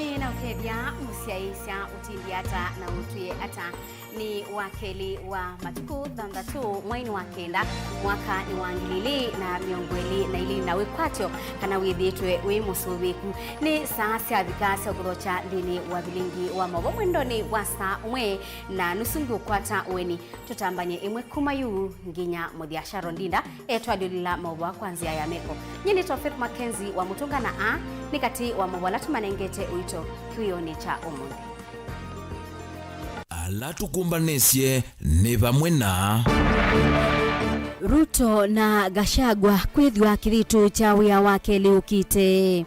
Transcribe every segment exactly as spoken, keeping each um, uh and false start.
Nĩ na ũkethya mũsyaĩĩsya ũtindĩ ata na ũtwĩe ata. Nĩ wa kelĩ wa matukũ thanthatũ mweinĩ wa kenda, mwaka nĩ wa ngili ilĩ na mĩongo ĩlĩ na ilĩ, na wĩkwatyo kana wĩthĩĩtwe wĩ mũsũvĩku. Nĩ saa syavika sya kũthokya nthĩnĩ wa vilingi wa maũvoo mwendonĩ wa saa ũmwe na nusu ngĩũkwata ũeni. Tũtambany'e ĩmwe kuma yu nginya mũthya. Sharon Ndinda etwalyũlĩla maũvoo kwa nzĩa ya meko. Nyie nĩtwa Faith Mackenzie wa Mũtũnga, na aa nĩ katĩ wa maũvoo ala tũmanengete ũito kĩwĩonĩ kya ũmũnthĩ. Ala tũkũmbanĩsye nĩ vamwe na Ruto na Gachagua kwĩthwa kĩthitũ kya wĩa wa kelĩ ũkĩte.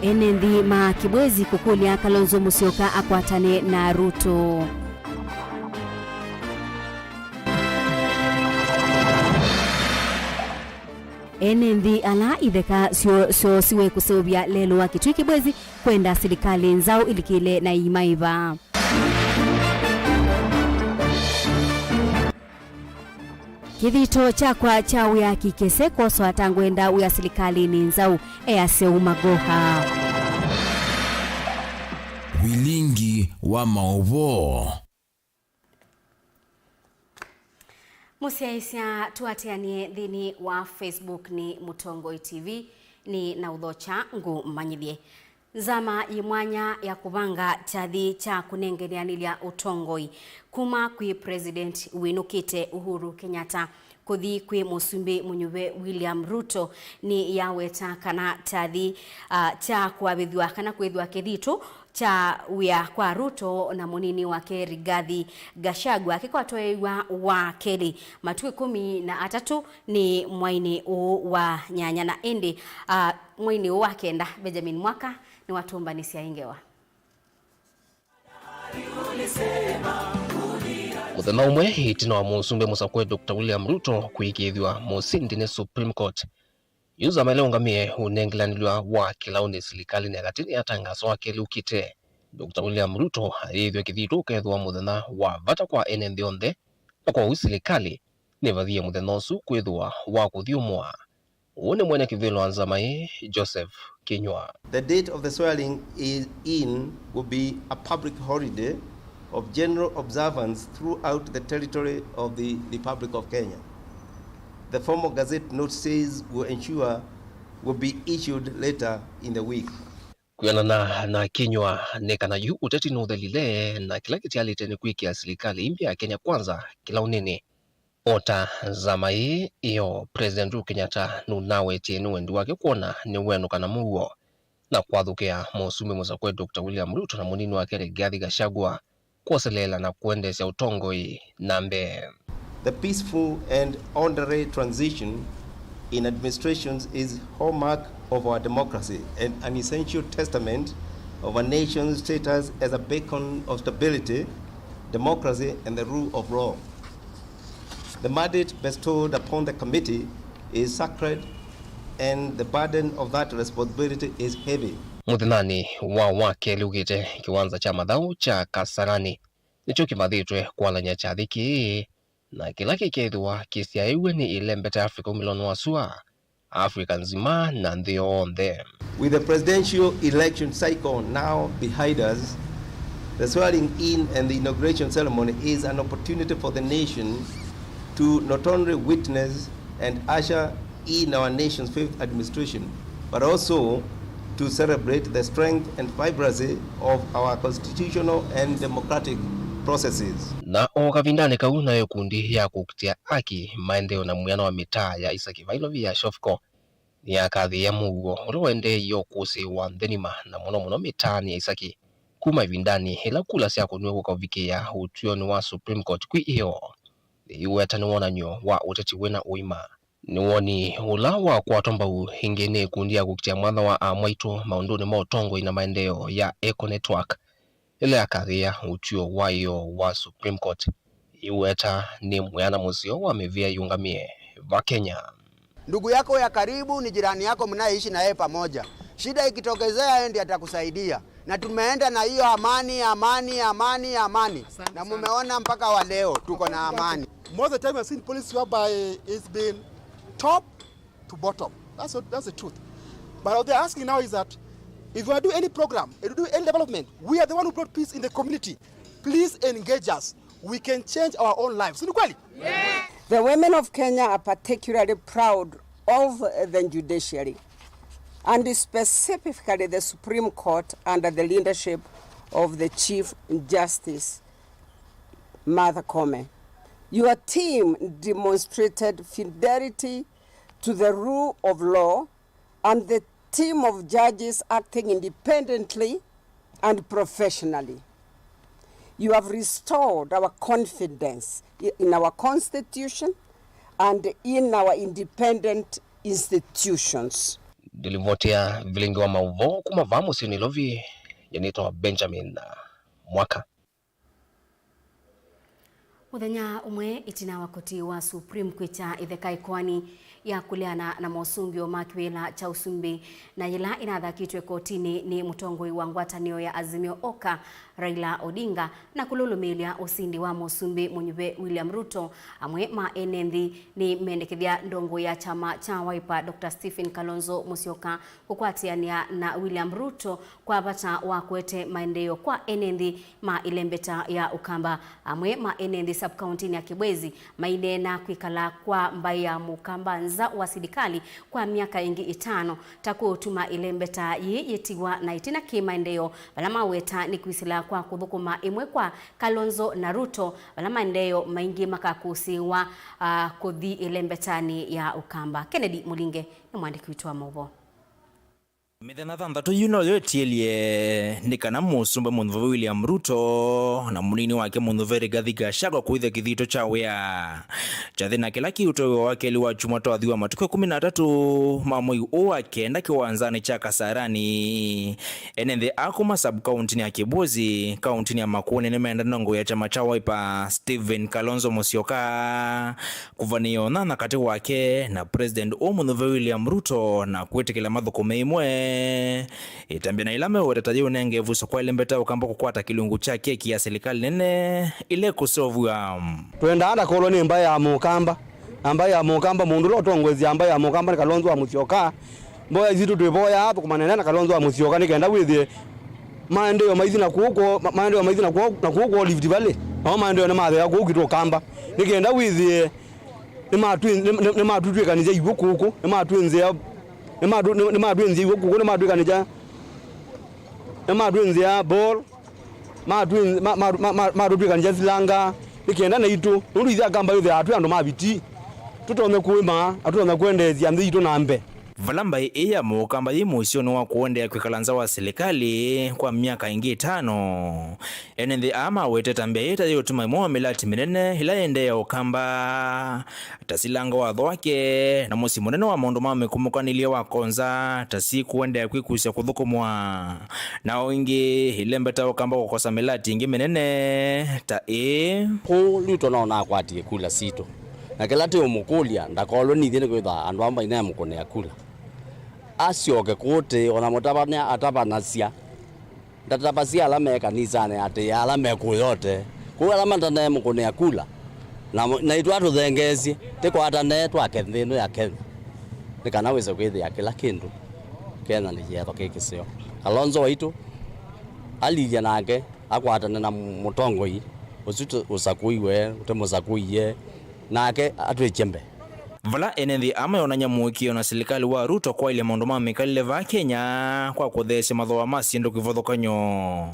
Ene nthĩ ma Kibwezi kũkũlya Kalonzo Musyoka akwatane na Ruto. Ene nthĩ ala itheka syoo syoosiwe kũseũvya lelũ wa Kitui Kibwezi kwenda silikalĩ nzaũ ilikĩle na imaĩva. Kĩthito kyakwa kya wĩa kĩkese kwoswa ta ngwenda wĩa silikalĩnĩ nzaũ, easya ũu Magoha. Vilingi wa maũvoo. Mũsyaĩĩsya tũatĩanĩe nthĩnĩ wa Facebook nĩ Mũtongoi T V, nĩ na ũthokya ngũmanyĩthye. Nzama yĩ mwanya ya kũvanga kyathĩ kya kũnengeneanĩlya ũtongoi kuma kwĩ President wĩnũkĩte Uhuru Kenyatta kũthi kwĩ Mũsumbĩ mũnyuve William Ruto nĩ yaweta kana kyathĩ, ah, kya kũavĩthw'a kana kwĩthw'a kĩthitũ kya wĩa kwa Ruto na mũnini wake Rigathi Gachagua kĩkwatwaĩw'a wa kelĩ matukũ ĩkũmi na atatũ nĩ mweinĩ ũũ wa nyanya, na ĩndĩ, ah, mweinĩ ũũ wa kenda, Benjamin Mwaka nĩwatũmbanĩsya ĩ ngewa. Mũthenya ũmwe ĩtina wa mũsumbĩ mũsakũe Doctor William Ruto kũĩkĩĩthw'a mũsindi nĩ Supreme Court, yu nzama ĩla ĩũngamĩe ũnengelanĩlw'a wa kĩlaũnĩ silikalĩnĩ ya katĩ nĩyatangaaswa wa kelĩ ũkĩte. Doctor William Ruto ayĩĩthw'a kĩthitũ ũkethĩwa mũthenya wa vata kwa ene nthĩ onthe, na kwoou silikalĩ nĩvathie mũthenya ũsu kwĩthĩwa wa kũthyũmũa. Ũũ nĩ mwene kĩvĩlo wa nzama ĩĩ, Joseph Kinyua. The date of the swearing is in will be a public holiday of general observance throughout the territory of the Republic of Kenya. The formal gazette notices will ensure will be issued later in the week. Kwĩanana na Kinyua, nĩ kana yu ũteti nũthelile na kĩla kĩtialĩte nĩ kwĩkĩa silikalĩ ĩmbya ya Kenya Kwanza kĩlaũnĩnĩ. O ta nzama ĩĩ ĩyo, President Uhuru Kenyatta nũnawetie nĩ wendi wake kwona nĩwenũka na mũuo na kwathũkĩa mũsumbĩ mũsakũe Doctor William Ruto na mũnini wake Rigathi Gachagua kwoseleela na kũendeesya ũtongoi na mbee. The peaceful and orderly transition in administrations is hallmark of our democracy and an essential testament of a nation's status as a beacon of stability, democracy, and the rule of law. The mandate bestowed upon the committee is sacred and the burden of that responsibility is heavy. Mũthenyanĩ wa wakelĩ ũkĩte, kĩwanza kya mathaũ kya Kasarani nĩkyo kĩmathĩtwe kwalany'a kyathĩ kĩĩ, na kĩla kĩkethĩwa kĩsyaĩwe nĩ ĩlembete Africa umĩlonĩ wa sua, Africa nzima na nthĩ yonthe. With the presidential election cycle now behind us, the swearing in and the inauguration ceremony is an opportunity for the nation to not only witness and usher in our nation's fifth administration, but also to celebrate the strength and vibrancy of our constitutional and democratic processes. Na o kavindanĩ kau, nayo ĩkundi ya kũkitĩa aki, maendeeo na mwĩana wa mĩtaa ya Isaki Vailovi ya Shofco nĩyakathĩĩa mũuo ũla waendeeie ũkũsĩĩwa nthĩ ng'ima, na mũno mũno mĩtaanĩ ya Isaki, kuma ĩvindanĩ ĩla kula syakũniwe kũkaũvikĩĩa ũtw'onĩ wa Supreme Court kwĩ ĩoo. Yĩiweta nĩ wonany'o wa ũteti wĩna ũima. Nĩ woni ũla wakwatwa mbau ĩngĩ nĩ ĩkundi ya kũkitĩa mwanya wa amwaitũ maũndũnĩ ma ũtongoi na maendeeo ya Eco Network, ĩla yakathĩĩa ũtw'o wa ĩoo wa Supreme Court, ĩweta nĩ mwĩana mũseo wa mĩvĩa yĩũngamĩe va Kenya. Ndugu yako ya karibu ni jirani yako mnayeishi na yeye pamoja. Shida ikitokezea, yeye ndiye atakusaidia. Na tumeenda na hiyo amani, amani, amani, amani. Asante sana. Na mumeona mpaka wa leo tuko na amani. Most of the time I've seen police whereby it's been top to bottom. That's what, that's the truth. But what they're asking now is that if you do any program, if you do any development, we are the one who brought peace in the community. Please engage us. We can change our own lives. Si ni kweli? The women of Kenya are particularly proud of the judiciary and specifically the Supreme Court under the leadership of the Chief Justice Martha Koome. Your team demonstrated fidelity to the rule of law and the team of judges acting independently and professionally. You have restored our confidence i- in our constitution and in our independent institutions. Ndilivoti ya vilingi wa mauvoo kuma vaa mũsyĩ Nairobi, yanĩtwa Benjamin Mwaka. Mũthenya ũmwe ĩtina wa koti wa Supreme kwĩkya ĩtheka ĩkoani ya kũleana na mosũngĩo ma kĩvĩla kya ũsumbĩ, na yĩla ĩnathakĩtwe kotinĩ nĩ mũtongoi wa ngwatanĩo ya Azimio Oka, Raila Odinga, na kũlũlũmĩĩlya ũsindi wa mũsumbĩ mũnyuve William Ruto, amwe ma ene nthĩ nĩmendekethya ndongoi ya kyama kya Wiper, Doctor Stephen Kalonzo Musyoka, kũkwatĩanĩa na William Ruto kwa vata wa kũete maendeeo kwa ene nthĩ ma ĩlembeta ya Ũkamba. Amwe ma ene nthĩ sub-county-nĩ ya Kibwezi maineena kwĩkala kwa mbaĩ ya Mũkamba nza wa silikalĩ kwa myaka ĩngĩ ĩtano ta kũtuma ĩlembeta yĩĩ yĩtiwa na ĩtina kĩ maendeeo, vala maweta nĩ kwĩsĩla kwa kũthũkũma ĩmwe kwa Kalonzo na Ruto, vala maendeeo maingĩ makakũsĩĩwa, ah, kũthi ĩlembetanĩ ya Ũkamba. Kennedy Mũlinge nĩ mwandĩki witũ wa maũvoo. Mĩthenya thanthatũ yu noyo ĩtiĩlye nĩ kana mũsumbĩ mũnyuve William Ruto na mũnini wake mũnyuve Rigathi Gachagua kũĩthya kĩthito kya wĩa. Kyathĩna kĩla kĩũtwaĩwa wa kelĩ wa kyumwa twathiwa matukũ ĩkũmi na atatũ ma mwei ũũ wa kenda kĩwanzanĩ kya Kasarani. Ene nthĩ a kuma sub-county-nĩ ya Kibwezi, kaunti-nĩ ya Makueni nĩmenda ndongoi ya kyama kya Wiper, Stephen Kalonzo Musyoka, kũvanĩĩa ũnyanya katĩ wake na President ũmũnyuve William Ruto na kwĩtĩkĩla mathũkũme ĩmwe ĩtambya na ĩla meweta ta yĩũnenge ĩvuso kwa ĩlembeta Ũkamba kũkwata kĩlungu kya keki ya silikalĩ nene ĩla ĩkũseũvw'a. Twendaa ndakolwe nĩ mbaĩ ya Mũkamba, na mbaĩ ya Mũkamba mũndũ ũla ũtongoesya mbaĩ ya Mũkamba nĩ Kalonzo wa Musyoka. Mboya sitũ twĩvoyaa thũkũmanene na Kalonzo wa Musyoka nĩ kenda wĩthĩe maendeeo maithi na kũũ kwoo, ma-, maendeeo maithi na kwoo, na kũũ kwoo Rift Valley, namo maendeeo nĩmathea kũũ kwitũ Ũkamba, nĩ kenda wĩthĩe nĩmatwĩ-, nĩ-, nĩ-, nĩmatwĩtw'ĩkanĩsya iw'ũ kũkũ, nĩmatwĩnzĩa, nĩmatwĩ-, nĩ-, nĩmatwĩnzĩa iw'ũ kũkũ, nĩmatwĩkanĩsya, nĩmatwĩnzĩa ball, matwĩ-, ma-, ma-, ma-, ma-, matũtwĩkanĩsya silanga, nĩ kenda naitũ, nũndũ ithyĩ Akamba yũthĩaa twĩ andũ ma vitii, tũtonye kũĩma, na tũtonye kwendeesya nthĩ yitũ na mbee. Vala mbaĩ ĩĩ ya Mũkamba yĩ mũisyonĩ wa kũendeea kwĩkala nza wa silikalĩ kwa myaka ĩngĩ ĩtano, ene nthĩ aa mawetete mbaĩ ĩĩ ta yĩũtuma ĩmwe wa mĩlati mĩnene ĩla ĩendeea Ũkamba, ta silanga watho wake na mũsyĩ mũnene wa maũndũ ma mĩkũmũkanĩlye wa Konza, ta sikũendeea kwĩkusya kũthũkũmwa. Na o ĩngĩ, ĩlembeta Ũkamba kũkosa mĩlati ĩngĩ mĩnene ta ĩĩ. Kũu Ruto no nakwatie kula sitũ. Na kĩla tĩũmũkũlya, ndakolwe nithyĩ nĩkwĩthwa andũ amwe maineemũkũnĩa kula. Asyoke kũtĩ, ona mũtavany'a atavanasya. Ndatavasya ala me kanisanĩ atĩ ala me kũũ yote. Kũu ala mataneemũkũnĩa kula. Na, na itwatũthengeesye, tĩkwatane twake nthĩ ĩno ya Kenya. Nĩ kana wĩse kwĩthĩa kĩla kĩndũ Kenya nĩ kĩetho kĩ kĩseo. Kalonzo waitũ, alilye nake, akwatane na mũtongoi ũsu tũ-, ũsakũiwe, ũtemũsakũie, nake atwĩkye mbee. Vala ene nthĩ aa mayonany'a mũĩkĩĩo na silikalĩ wa Ruto kwaĩlya maũndũ ma mĩkalĩle vaa Kenya kwa kũtheesya mathooa ma syĩndũ kĩvathũkany'o.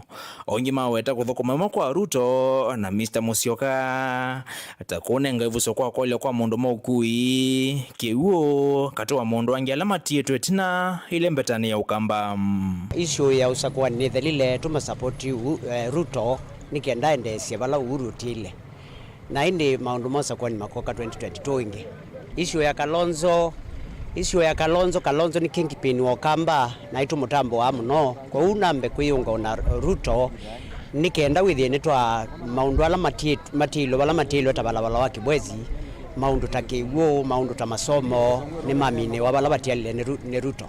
Aingĩ maweta kũthũkũma ĩmwe kwa Ruto na Mister Musyoka, ta kũnenga ĩvuso kwa kwaĩlya kwa maũndũ ma ũkui, kĩw'ũ, katĩ wa maũndũ angĩ ala matiĩtwe ĩtina ĩlembetanĩ ya Ũkamba. Issue ya ũsakũani nĩthelile, tũmasapoti U-, eh, Ruto nĩ kenda endeesye vala Uhuru ũtiĩle. Na ĩndĩ maũndũ ma ũsakũani makoka twenty twenty-two ĩngĩ. Issue ya Kalonzo, issue ya Kalonzo, Kalonzo nĩ kingpin wa Ũkamba, na nĩtũmũtambũaa mũno. Kwoou nambe kwĩyũnga na Ruto, nĩ kenda wĩthĩe nĩtwa maũndũ ala matiĩ-, matiĩlwe vala matiĩlwe ta valavala wa Kibwezi, maũndũ ta kĩw'ũ, maũndũ ta masomo, nĩmaminĩwa vala vatialile nĩ Ru-, nĩ Ruto.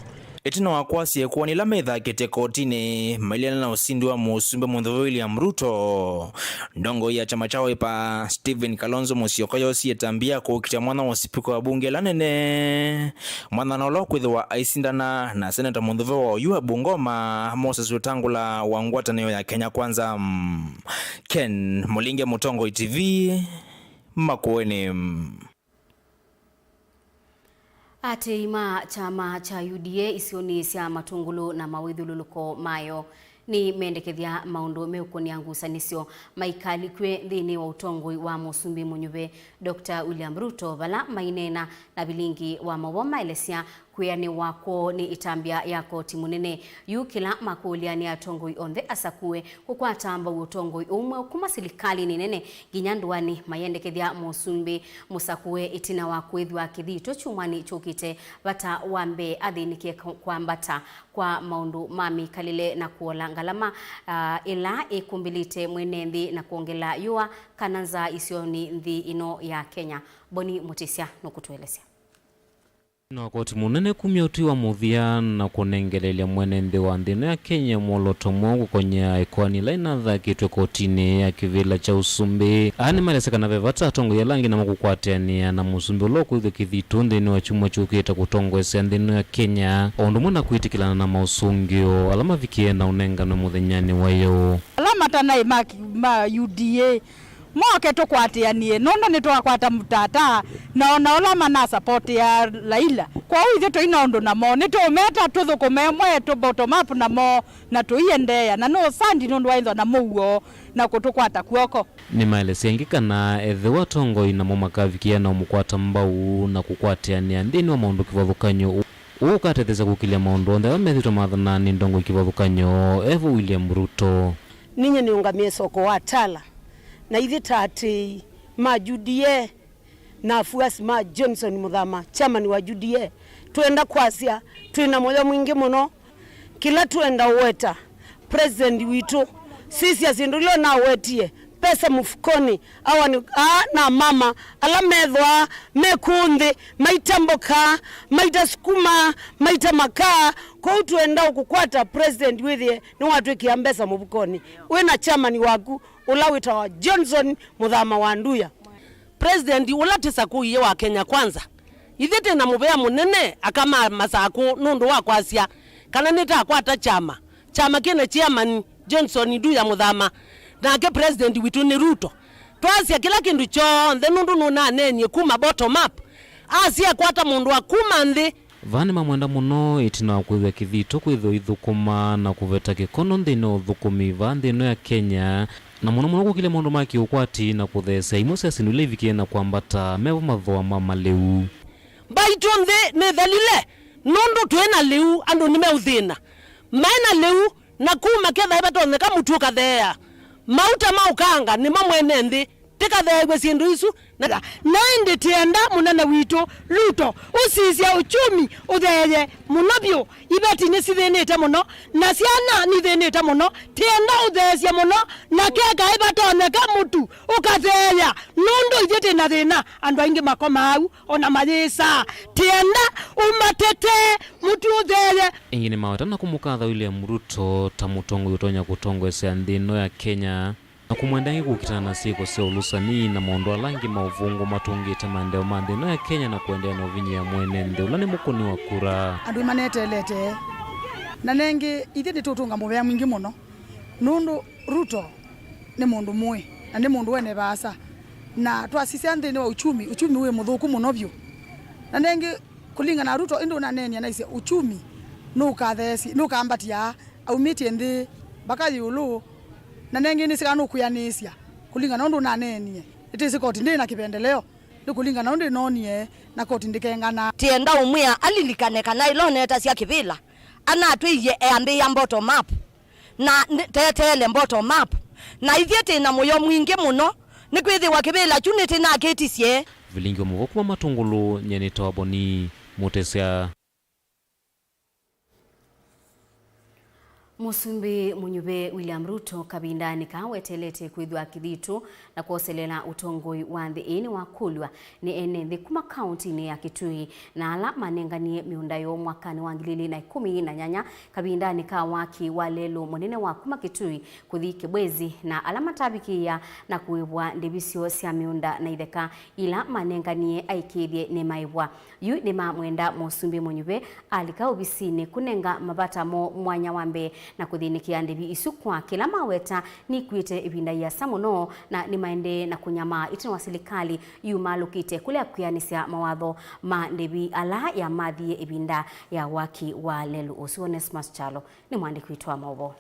Ĩtina wa kwasya ĩkoani ĩla methakĩte kotinĩ, mailyana na ũsindi wa mũsumbĩ mũnthũvĩ William Ruto, ndongoi ya kyama kya Wiper, Stephen Kalonzo Musyoka, yosie ĩtambya ya kũkita mwana wa sipika wa bunge ĩla nene, mwathana ũla ũkwĩthĩwa aisindana na seneta mũnthũvĩ wa oyu wa Bungoma, Moses Wetangula wa ngwatanĩo ya Kenya Kwanza. Ken Mũlinge, Mũtongoi T V, Makueni. Aatĩĩi ma kyama kya U D A isionĩ sya Matũngũlũ na mawĩthyũlũlũko mayo nĩmendekethya maũndũ meũkũnĩa ngusanĩsyo maikalikw'e nthĩnĩ wa ũtongoi wa mũsumbĩ mũnyuve Doctor William Ruto, vala maineena na vilingi wa maũvoo maelesya kwĩanĩwa kwoo nĩ ĩtambya ya koti mũnene. Yu kĩla makũlya nĩ atongoi onthe asakũe kũkwata mbau ũtongoi ũmwe kuma silikalĩnĩ nene nginya ndũanĩ, mayendekethya mũsumbĩ mũsakũe ĩtina wa kwĩthwa kĩthito kyumwanĩ kyũkĩte. Vata wa mbee, athĩnĩke k-, kwambata kwa maũndũ ma mĩkalĩle na kũola ngalama, ah, ĩla ĩkũmbĩlĩte mwene nthĩ na kwongela yũa kana nzaa isionĩ nthĩ ĩno ya Kenya. Boni Mũtĩsya nũkũtũelesya. Ĩtina wa koti mũnene kumya ũtwi wa mũthya na kũnengeleelya mwene nthĩ wa nthĩ ĩno ya Kenya mwolooto mweũ kũkony'a ĩkoani ĩla ĩnathakĩtwe kotinĩ ya kĩvĩla kya ũsumbĩ, aa nĩmaelesya kana ve vata atongoi ala angĩ namo kũkwatĩanĩa na mũsumbĩ ũla ũkwĩthw'a kĩthito nthĩnĩ wa kyumwa kyũkĩte kũtongoesya nthĩ ĩno ya Kenya, o ũndũ ũmwe na kwĩtĩkĩlana na maũsũngĩo ala mavikie na ũnenganwe mũthenyanĩ wa ĩyoo. Ala matanaĩ ma, ma U D A moke tũkwatĩanĩe, nũndũ nĩtwakwata mũtata, na ona ũla manasapotea Raila. Kwoou ithyĩ tũi na ũndũ namo, nĩtũũmeta tũthũkũme mwe tũ bottom up namo, na tũiendeea, na nũũ sandi nũndũ waĩthwa na mũuo na kũtũkwata kw'oko. Nĩmaelesya ĩngĩ kana ethĩwa atongoi namo makavikĩa na ũmũkwata mbau na kũkwatĩanĩa nthĩnĩ wa maũndũ kĩvathũkany'o, ũũ ũkatetheesya kũkĩlya maũndũ onthe ala methĩĩtwe mathanaa nĩ ndongoi kĩvathũkany'o, e vo William Ruto. Ninyie nĩũngamĩe soko wa Tala, na ithyĩ ta aatĩĩi ma U D A na afuasi ma Johnson Mũthama, chairman wa U D A, twenda kwasya twĩ na mũyo mwingĩ mũno. Kĩla twenda ũweta, President witũ, sisya syĩndũ ila ũnawetie, pesa mfukoni, awa nĩ aa na mama ala methwaa me kũũ nthĩ, maita mboka, maita sukuma, maita makaa. Kwoou twenda ũkũkwata President wĩthĩe nĩwatwĩkĩa mbesa mũvukonĩ, wĩ na chairman waku ũla wĩtawa Johnson Mũthama wa Nduya. President ũla tĩsakũie wa Kenya Kwanza, ithyĩ twĩ na mũvea mũnene aka ma Masakũ nũndũ wa kwasya kana nĩtakwata kyama, kyama kĩna chairman Johnson Nduya Mũthama, nake president witũ nĩ Ruto. Twasya kĩla kĩndũ kyonthe nũndũ nũnaneenie kuma bottom up, asya ekwata mũndũ wa kuma nthĩ. Vaa nĩmamwenda mũno ĩtina wa kwĩthw'a kĩthito kwĩthĩwa ithũkũma na kũveta kĩkono nthĩnĩ wa ũthũkũmi vaa nthĩ ĩno ya Kenya, na mũno mũno kũkĩlya maũndũ ma kĩũkwati na kũtheesya imwe sya syĩndũ ila ivikie na kwambata me vo mathooa ma malĩu. Mbaitũ nthĩ nĩthelile nũndũ twĩ na lĩu, andũ nĩmeũthĩna, maĩ na lĩu, na kuma kethwa ĩvatonyeka mũtu ũkatheea, mauta ma ũkaanga nĩmo mwene nthĩ tĩkatheew'e syĩndũ isu. Na, na ĩndĩ tĩenda mũnene witũ Ruto ũsisya uchumi ũtheeye mũno vyũ. Iveti nĩsithĩnĩte mũno, na syana nithĩnĩte mũno. Tĩenda ũtheesye mũno, na keka ĩvatonyeka mũtu ũkatheea, nũndũ ithyĩ twĩ na thĩna, andũ aingĩ makomaa au, o na mayĩsaa. Tĩenda ũmatetee, mũtu ũtheeye. Ĩngĩ nĩmaweta na kũmũkatha William Ruto ta mũtongoi ũtonya kũtongoesya nthĩ ĩno ya Kenya, na kũmwenda ĩngĩ kũkitana na syĩko sya ũlũsani na maũndũ ala angĩ ma ũvũngũ matũngĩte maendeeo ma nthĩ ĩno ya Kenya na kũendeea na ũvinyĩĩa mwene nthĩ ũla nĩ mũkũni wa kura. Andũ nĩmaneteelete, na nengĩ ithyĩ nĩtũtũnga mũvea mwingĩ mũno, nũndũ Ruto nĩ mũndũ mũĩ, na nĩ mũndũ wene vaasa. Na twasisya nthĩnĩ wa uchumi, uchumi wĩ mũthũku mũno vyũ. Na nengĩ, kũlingana na Ruto, ĩndĩ ũnaneenie naisye uchumi nũkatheesya, nũkambatya aumĩtye nthĩ mpaka ĩũlũ, na nengĩ nĩsĩ kana nũkwĩanĩĩsya kũlingana na ũndũ ũnaneenie. Nĩtĩsĩ koti ndĩĩ na kĩvendeleo, nĩ kũlingana na ũndũ ĩnoonie, na koti ndĩkengana. Tĩenda ũmwĩa alilikane kana ĩla ũnetasya kĩvĩla, anatwĩie eambĩĩa bottom up. Na nĩ-, teteele bottom up. Na ithyĩ twĩ na mũyo mwingĩ mũno, nĩkwĩthĩwa kĩvĩla kyu nĩtĩnakĩtisye. Vilingi wa mũvoo kuma Matũngũlũ, nyie nĩtawa Boni Mũtĩsya. Mũsumbĩ mũnyuve William Ruto kavindanĩ kaa weteelete kwĩthwa kĩthito na kwoselela ũtongoi wa nthĩ ĩĩ nĩwakũlw'a nĩ ene nthĩ kuma kaũntinĩ ya Kitui na ala manenganie mĩũnda yoo mwakanĩ wa ngili ilĩ na ĩkũmi na nyanya kavindanĩ ka waki wa lelũ mũnene wa kuma Kitui kũthi Kibwezi, na ala matavikĩĩa na kũĩvwa ndĩvi syoo sya mĩũnda na itheka ila manenganie aĩkĩĩthye nĩmaĩvwa. Yu nĩmamwenda mũsumbĩ mũnyuve alika ovisinĩ kũnenga mavata moo mwanya wa mbee na kũthĩnĩkĩa ndĩvi isu kwa kĩla maweta nikuĩte ĩvinda ĩasa mũno, na nĩmaendee na kũnyamaa ĩtina wa silikalĩ yumalũkĩte kũlea kwĩanĩsya mawatho ma ndĩvi ala yamathie ĩvinda ya waki wa lelũ ũsu. Onesmus Kyalo nĩ mwandĩki witũ wa maũvoo.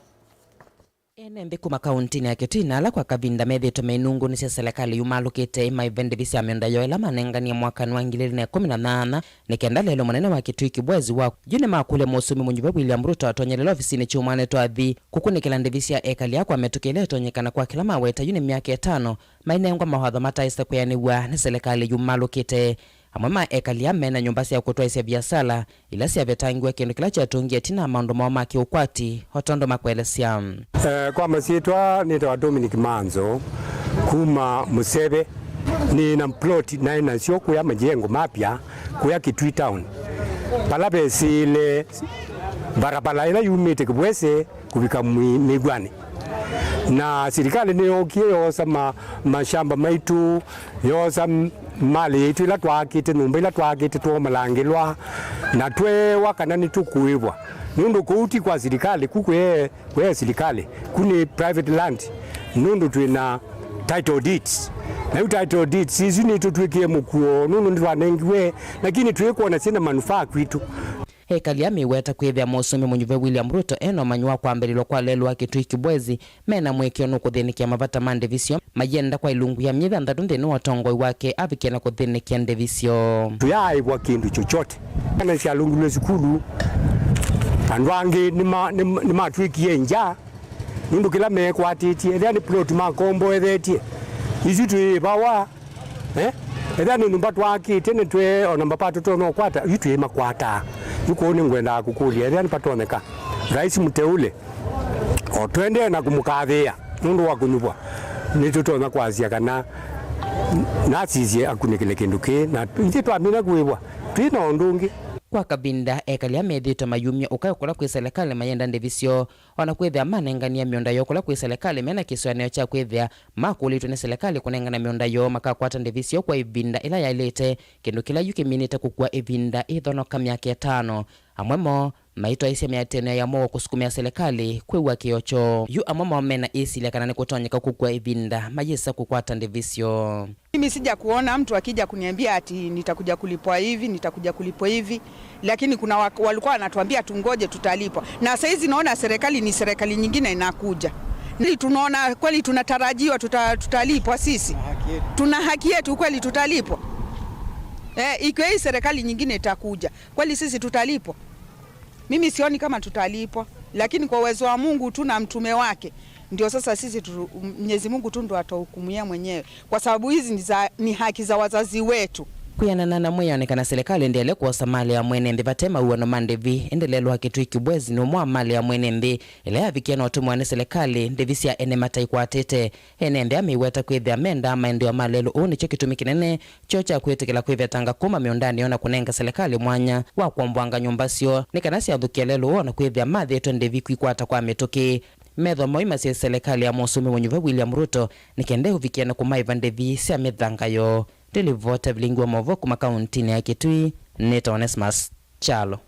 Ene nthĩ kuma kaũntinĩ ya Kitui na ala kwa kavinda methĩĩtwe meinungunĩsya silikalĩ yumalũkĩte ĩmaĩve ndĩvi sya mĩũnda yoo ĩla manenganie mwakanĩ wa ngili ilĩ na ĩkũmi na nyanya nĩ kenda lelũ mũnene wa Kitui Kibwezi wa yu nĩmakũlya mũsumbĩ mũnyuve William Ruto atonyelele ovisinĩ kyumwanĩ twathi kũkunĩkĩla ndĩvi sya ekali aa kwa mĩtũkĩ ĩla ĩtonyekana kwa kĩla maweta yu nĩ myaka ĩtano mainengwa mawatho mataĩse kwĩanĩw'a nĩ silikalĩ yumalũkĩte. Amwe ma ekali aa mena nyũmba sya kũtwaĩsya viasala ila syavetangiwe kĩndũ kĩla kyatũngie ĩtina maũndũ moo ma kĩũkwati, o tondũ makũelesya. Eh, kwa masyĩtwa nĩtawa Dominic Manzo, kuma Mũseve. Nĩ na plot naĩ nasyo kũya majengo mapya kũya Kitui Town, vala vesĩle barabara ĩla yumĩte Kibwezi kũvika mwi-, mĩw'anĩ. Na silikalĩ nĩyookie yoosa ma-, mashamba maitũ, yoosa m-, malĩ yaitũ ĩla twaakĩte, nyũmba ila twaakĩte twomalangĩlwa, na tweewa kana nĩtũkũĩvwa. Nũndũ kũu ti kwa silikalĩ, ku kwĩ, kwĩ silikalĩ, ku nĩ private land, nũndũ twĩ na title deeds. Na yu title deeds isu nĩtũtw'ĩkie mũkuo, nũndũ nĩtwanengiwe, lakini twĩkwona syĩna manufaa kwitũ. Ekali aa meweta kwĩthĩa mũsumbĩ mũnyuve William Ruto ena ũmanyi wa kwambĩlĩlwa kwa lelũ wa Kitui Kibwezi mena mũĩkĩĩo nũkũthĩnĩkĩa mavata ma ndĩvi syoo, mayenda kwa ilungu ya myei thanthatũ nthĩnĩ wa ũtongoi wake avikie na kũthĩnĩkĩa ndĩvi syoo. Tũyaaĩvwa kĩndũ chochote. Kana syalũngilwe sukulu, andũ angĩ nĩma-, nĩma-, nĩmatw'ĩkie ngya, nũndũ kĩla mekwatĩtye, ethĩa nĩ plot makomboethetye, isu twĩĩvawa. Eh? Ethĩa nĩ nyũmba twakĩte, nĩtwee ona mapato tũtonya ũkwata, yu twĩĩmakwataa. Yu kũu nĩngwendaa kũkũlya, ethĩa nĩvatonyeka, Rais mũteule, o twendee na kũmũkathĩĩa nũndũ wa kũnyuvwa, nĩtũtonya kwasya kana nasisye akunĩkĩle kĩndũ kĩĩ, na ithyĩ twamina kũĩvwa twĩ na ũndũ ũngĩ. Kwa kavinda, ekali aa methĩĩtwe mayumya ũkayo kũla kwĩ silikalĩ mayenda ndĩvi syoo, o na kwĩthĩa manenganie mĩũnda yoo kũla kwĩ silikalĩ mena kĩsũanĩo kya kwĩthĩa makũlĩtw'e nĩ silikalĩ kũnengana mĩũnda yoo makakwata ndĩvi syoo kwa ĩvinda ĩla yaĩlĩte, kĩndũ kĩla yu kĩminĩte kũkua ĩvinda ĩthonoka myaka ĩtano. Amwe moo maitwaĩsya mĩatĩanĩo ya mũuo kũsukumĩa silikalĩ kwĩw'a kĩoo kyoo. Yu amwe moo mena ĩsilya kana nĩkũtonyeka kũkua ĩvinda mayĩsa kũkwata ndĩvi syoo. Mimi sija kuona mtu akija kuniambia ati nitakuja kulipwa hivi, nitakuja kulipwa hivi. Lakini kuna wa-, walikuwa wanatuambia tungoje, tutalipwa. Na saa hizi naona serikali ni serikali nyingine inakuja. Ni tunaona kweli, tunatarajiwa tuta-, tutalipwa sisi. Tuna haki yetu kweli, tutalipwa. Eh, ikiwa hii serikali nyingine itakuja, kweli sisi tutalipwa? Mimi sioni kama tutalipwa, lakini kwa uwezo wa Mungu tu na mtume wake, ndio sasa sisi tu, Mwenyezi Mungu tu ndo atahukumia mwenyewe, kwa sababu hizi ni za, ni haki za wazazi wetu. Kwĩanana na mwĩao nĩ kana silikalĩ ndĩaĩle kwosa malĩ ya mwene nthĩ vate mawĩw'ano ma ndĩvi, ĩndĩ lelũ wa Kitui Kibwezi nĩ ũmwe wa malĩ ya mwene nthĩ ĩla yavikie na ũtũmĩwa nĩ silikalĩ ndĩvi sya ene mataikwatĩte. Ene nthĩ aa meweta kwĩthĩa mendaa maendeeo ma lelũ ũũ nĩkyo kĩtumi kĩnene kyoo kya kwĩtĩkĩla kwĩvetanga kuma mĩũndanĩ yoo na kũnenga silikalĩ mwanya wa kũomboanga nyũmba syoo nĩ kana syathũkĩe lelũ ũũ na kwĩthĩa mathĩtwe ndĩvi kwĩkwata kwa mĩtũkĩ. Metho moo imasya silikalĩ ya mũsumbĩ mũnyuve William Ruto nĩ kenda ĩũvikĩe na kũmaĩva ndĩvi sya mĩthanga yoo. Ndĩlivota vilingi wa maũvoo kuma kaũntinĩ ya Kitui, nĩtawa Onesmus Kyalo.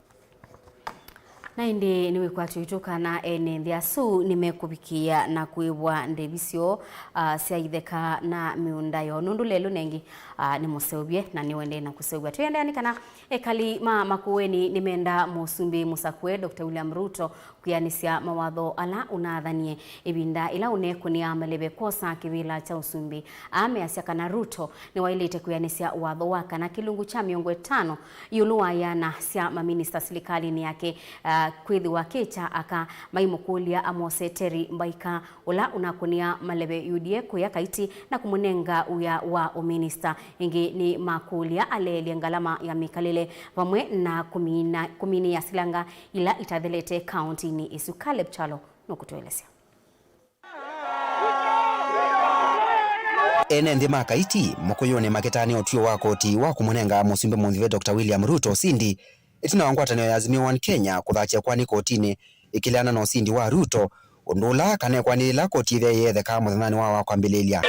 Na ĩndĩ nĩwĩkwatyo witũ kana ene nthĩ asu nĩmekũvikĩĩa na kũĩvwa ndĩvi syoo, ah, sya itheka na mĩũnda yoo, nũndũ lelũ nengĩ, ah, nĩmũseũvye na nĩũendee na kũseũvw'a. Twĩendea nĩ kana ekali ma Makueni nĩmenda mũsumbĩ mũsakũe Doctor William Ruto kwĩanĩsya mawatho ala ũnathanie ĩvinda ĩla ũneekũnĩa maleve kwosa kĩvĩla kya ũsumbĩ. Aa measya kana Ruto nĩwaĩlĩte kwĩanĩsya watho wa kana kĩlungu kya mĩongo ĩtano ĩũlũ wa iana sya maminista silikalĩnĩ yake, ah, Kwĩthĩwa kĩ kya aka maimũkũlya amose Terry Mbaika, ũla ũnakũnĩa maleve U D A kũya Kaiti na kũmũnenga wĩa wa ũminista. Ĩngĩ nĩmakũlya aleelye ngalama ya mĩkalĩle vamwe na kũmina, kũminĩa silanga ila itathelete kaũntinĩ ĩsu. Caleb Kyalo nũkũtũelesya. Ene nthĩ ma Kaiti mũkũyũnĩ makĩtanĩa ũtw'ĩo wa koti wa kũmũnenga mũsumbĩ mũnzive Doctor William Ruto ũsindi ĩtina wa ngwatanĩo ya Azimio One Kenya kũthakya ĩkoani kotinĩ ĩkĩleana na ũsindi wa Ruto, ũndũ ũla kanekwanĩlĩla koti yĩthĩa yĩetheka mũthenyanĩ wa wa kwambĩlĩlya.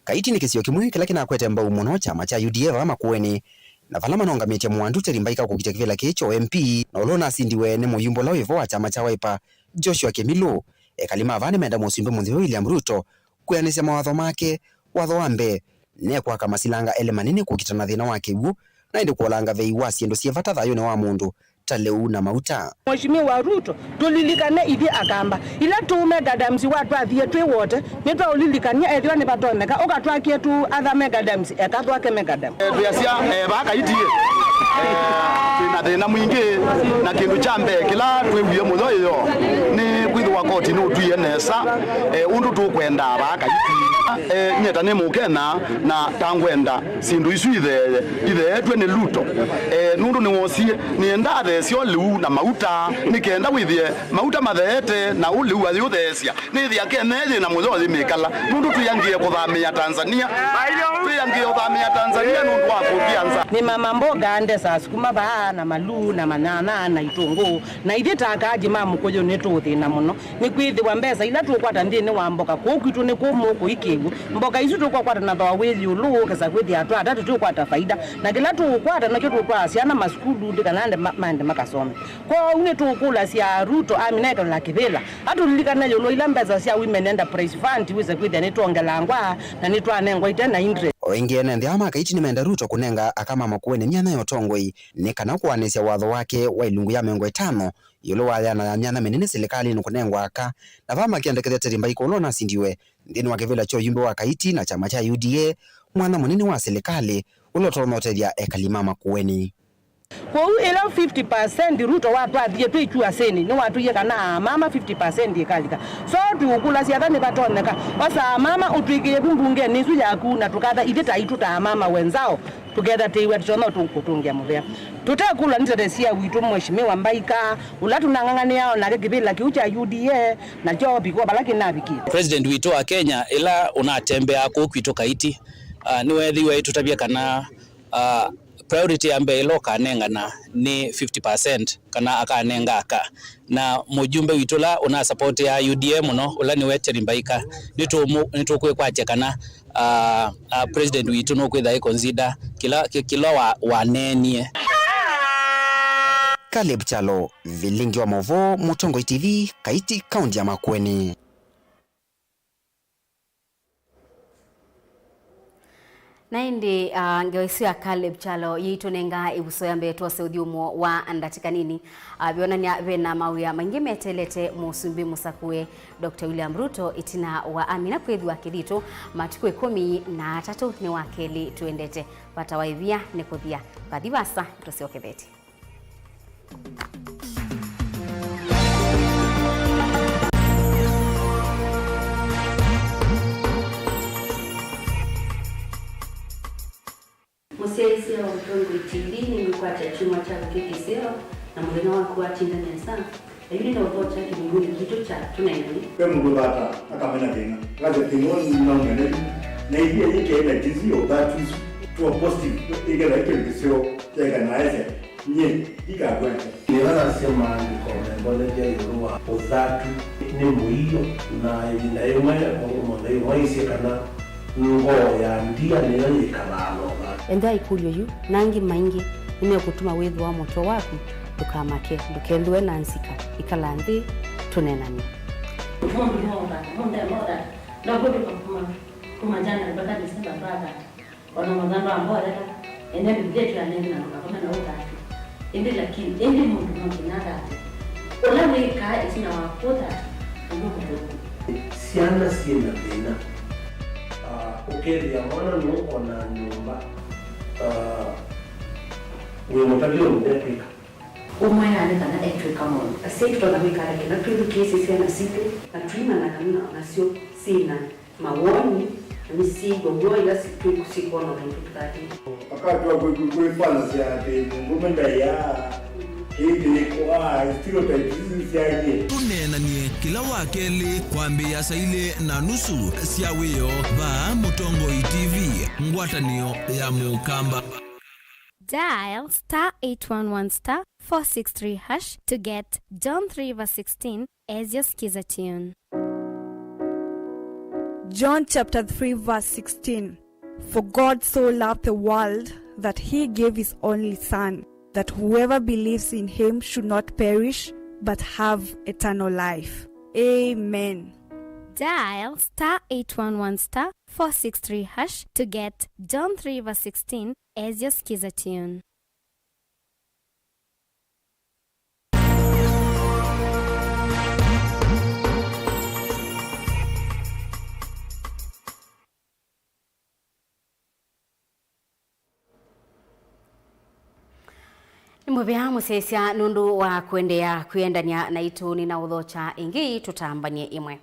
Kaiti nĩ kĩsio kĩmwe kĩla kĩnakwete mbau mũno kyama kya U D A vaa Makueni, na vala manongamĩtye mũandu Terry Mbaika kũkitya kĩvĩla kĩĩ kya M P, na ũla ũnasindiwe nĩ mũyumba ũla wĩ vo wa kyama kya Wiper, Joshua Kĩmilũ. Ekali ma vaa nĩmenda mũsumbĩ mũnzive William Ruto kwĩanĩsya mawatho make, watho wa mbee, ne kwaka masilanga elĩ manene kũkita na thĩna wa kĩw'ũ, na ĩndĩ kũolanga vei wa syĩndũ syĩ vata thayũnĩ wa mũndũ, ta lĩu na mauta. Mheshimiwa Ruto, tũlilikane ithyĩ Akamba. Ila tũũ mega dams watwathie twĩ wote, nĩtwaũlilikany'a ethĩwa nĩvatonyeka, ũkatwakie tũũ other mega dams, eka twake mega dam. Eh, twĩasya, eh, vaa Kaiti, eh, twĩ na thĩna mwingĩ, na kĩndũ kya mbee kĩla twĩwie mũyo ĩyo nĩ kwĩthĩwa koti nũtwie nesa, eh, ũndũ tũkwenda vaa Kaiti. Eh, nyie ta nĩ Mũkenya na ta ngwenda syĩndũ isu itheeye, itheetw'e nĩ Ruto. Eh, nũndũ nĩwosie, nĩenda atheesye ũlĩu na mauta, nĩ kenda wĩthĩe mauta matheete na ũlĩu ayĩũtheesya. Nĩthĩa Kenya yĩ na mũyo yĩmĩkala, nũndũ twĩangĩe kũthamĩa Tanzania. Twĩangĩe ũthamĩa Tanzania nũndũ wa kũvia nza. Nĩ mama mboga, ndesa, sukuma vaa, na maluu, na manyanya, na itũngũũ. Na ithyĩ ta akaaji ma Mũkũyũ nĩtũũthĩna mũno, nĩkwĩthĩwa mbesa ila tũũkwata nthĩnĩ wa mboka kũũ kwitũ nĩ kũmũ kũi kĩw'ũ. Mboka isu tũkũkwata na thooa wĩ ĩũlũ, ũkesa kwĩthĩa twata tũtũkwata faida. Na kĩla tũũkwata nakyo tũũtwaa syana masukulu, ndĩ kana ande ma-, maende makasome. Kwoou nĩtũũkũlasya Ruto amina ekala kĩvĩla, atũlilikane ĩũlũ ila mbesa sya Women Enterprise Fund wĩse kwĩthĩa nĩtwongelangwa na nĩtwanengwa ite na interest. O ĩngĩ, ene nthĩ aa ma Kaiti nĩmenda Ruto kũnenga aka ma Makueni myanya ya ũtongoi nĩ kana kũanĩsya watho wake wa ilungu ya mĩongo ĩtano ĩũlũ wa yana ya myanya mĩnene silikalĩnĩ kũnengwa aka, na vaa makĩendekethya Terry Mbaika ũla ũnasindiwe nthĩnĩ wa kĩvĩla kya ũyumbe wa Kaiti na kyama kya U D A, mwanya mũnene wa silikalĩ ũla ũtonya ũtethya ekali ma Makueni. Kwoou ĩla fifty percent Ruto watwathie twĩ kyuasĩnĩ, nĩwatwĩie kana aamama fifty percent ĩkalika. So tũũkũlasya ata nĩvatonyeka? Osa aamama ũtwĩkĩĩe vu mbungenĩ ĩsu yaku, na tũkatha ithyĩ ta aitũ ta aamama wenzao, tũkethatĩĩw'a tũtonya ũtũ-, kũtũngĩa mũvea. Tũtekũlwa nĩ tetesia witũ Mheshimiwa Mbaika, ũla tũnang'ang'anĩaa o nake kĩvĩla kĩu kya U D A, nakyo viko vala kĩnavikĩte. President witũ wa Kenya, ĩla ũnatembeaa kũu kwitũ Kaiti, ah, nĩweethĩiwe aitũtavya kana, ah, priority ya mbee ĩla ũkanengana nĩ fifty percent, kana akanenga aka. Na mũjumbe witũ ũla ũnasapotea U D A mũno, ũla nĩwe Terry Mbaika, nĩtũmũ-, nĩtũkwĩkwatya kana, ah, ah, president witũ nũkwĩtha ĩ consider kĩla, kĩ-, kĩla wa-, waneenie. Caleb Kyalo, Vilingi wa Maũvoo, Mũtongoi T V, Kaiti, kaunti ya Makueni. Na ĩndĩ, ah, ngewa ĩsu ya Caleb Kyalo yĩitũnenga ĩvuso ya mbee twose ũthyũmũo wa ndatĩka nini. Ah, vyonany'a ve na mawĩa maingĩ meteelete mũsumbĩ mũsakũe Doctor William Ruto ĩtina wa amina kwĩthĩwa kĩthitũ matukũ ĩkũmi na atatũ nĩ wa kelĩ tũendete. Vata wa ĩvia nĩ kũthya. Vathi vasa tũsyokethetye. Mũsyaĩĩsya wa Ũtongoi T V nĩmwĩkwatya kyumwa kya vĩtũkĩ kĩseo na mũthenya waku watinda nesa. Yu nĩnaũthokya kĩlungunĩ kitũ kya tũnengane. Ve mũndũ ũthata akamena thĩna, akasya thĩna ũũ nĩnaũmena yu, na ithyĩ yĩkĩe na jinsi ya ũthatu isu tuo positive, ĩkethĩa kĩndũ kĩseo kyaĩka na aesya, nyie ndikakwenda. Nĩvanasya maandĩko membonethya ĩũlũ wa ũthatu nĩ mũio, na ĩvinda yĩmwe mũndũ mũtheu waisye kana ngoo ya ndia nĩyo yĩkalaa na ũthatu. Ethĩa ĩkũlyo yu na angĩ maingĩ nĩmekũtuma wĩthĩwa mũtwe waku ndũkamake, ndũkethĩwe na nzika. Ĩkala nthĩ tũneenany'e. Mũndũ nĩwaũthata, mũndũ emaũthata, ndakũtũka kuma, kuma January mpaka December twathata. Ona mũthando wa mbolela, ene Biblia ĩtwĩanĩte na ndũkakome na ũthatu. Ĩndĩ lakini, ĩndĩ mũndũ no nginya athate. Ũla wĩkaa ĩtina wa kũthata, ũndũ mũthũku. Syana syĩ na thĩna. Ah, ũkethĩa mwana nũkona nyũmba, ah, wĩ mũtavye ũndũ ekwĩka. Ũmwe nĩ kana etwĩka maũndũ. Asyai tũtonya kwĩka ata kĩla twĩthukĩĩsye syana sitũ na tũimanya kana nasyo syĩ na mawoni na nĩsyĩw'a w'o ĩla syĩkwona ũndũ tũtatĩte? Wakati wa kwĩ-, kwĩ-, kwĩfanasya atĩ mũndũme ndaĩaa, kĩĩ kĩlĩkũ? Aa, stereotypes isu syaie. Tũneenanie kĩla Wakelĩ kwambĩĩa saa ilĩ na nusu sya wĩoo vaa Mũtongoi T V, ngwatanĩo ya Mũkamba. Dial star eight one one star four six three hash to get John three verse sixteen as your skiza tune. John chapter three verse sixteen. For God so loved the world that he gave his only Son, that whoever believes in him should not perish but have eternal life. Amen. Dial star eight one one star four six three hash to get John three verse sixteen as your skiza tune. Nĩ mũvea mũsyaĩĩsya nũndũ wa kũendeea kwĩendany'a naitũ. Nĩnaũthokya ĩngĩ tũtambany'e ĩmwe.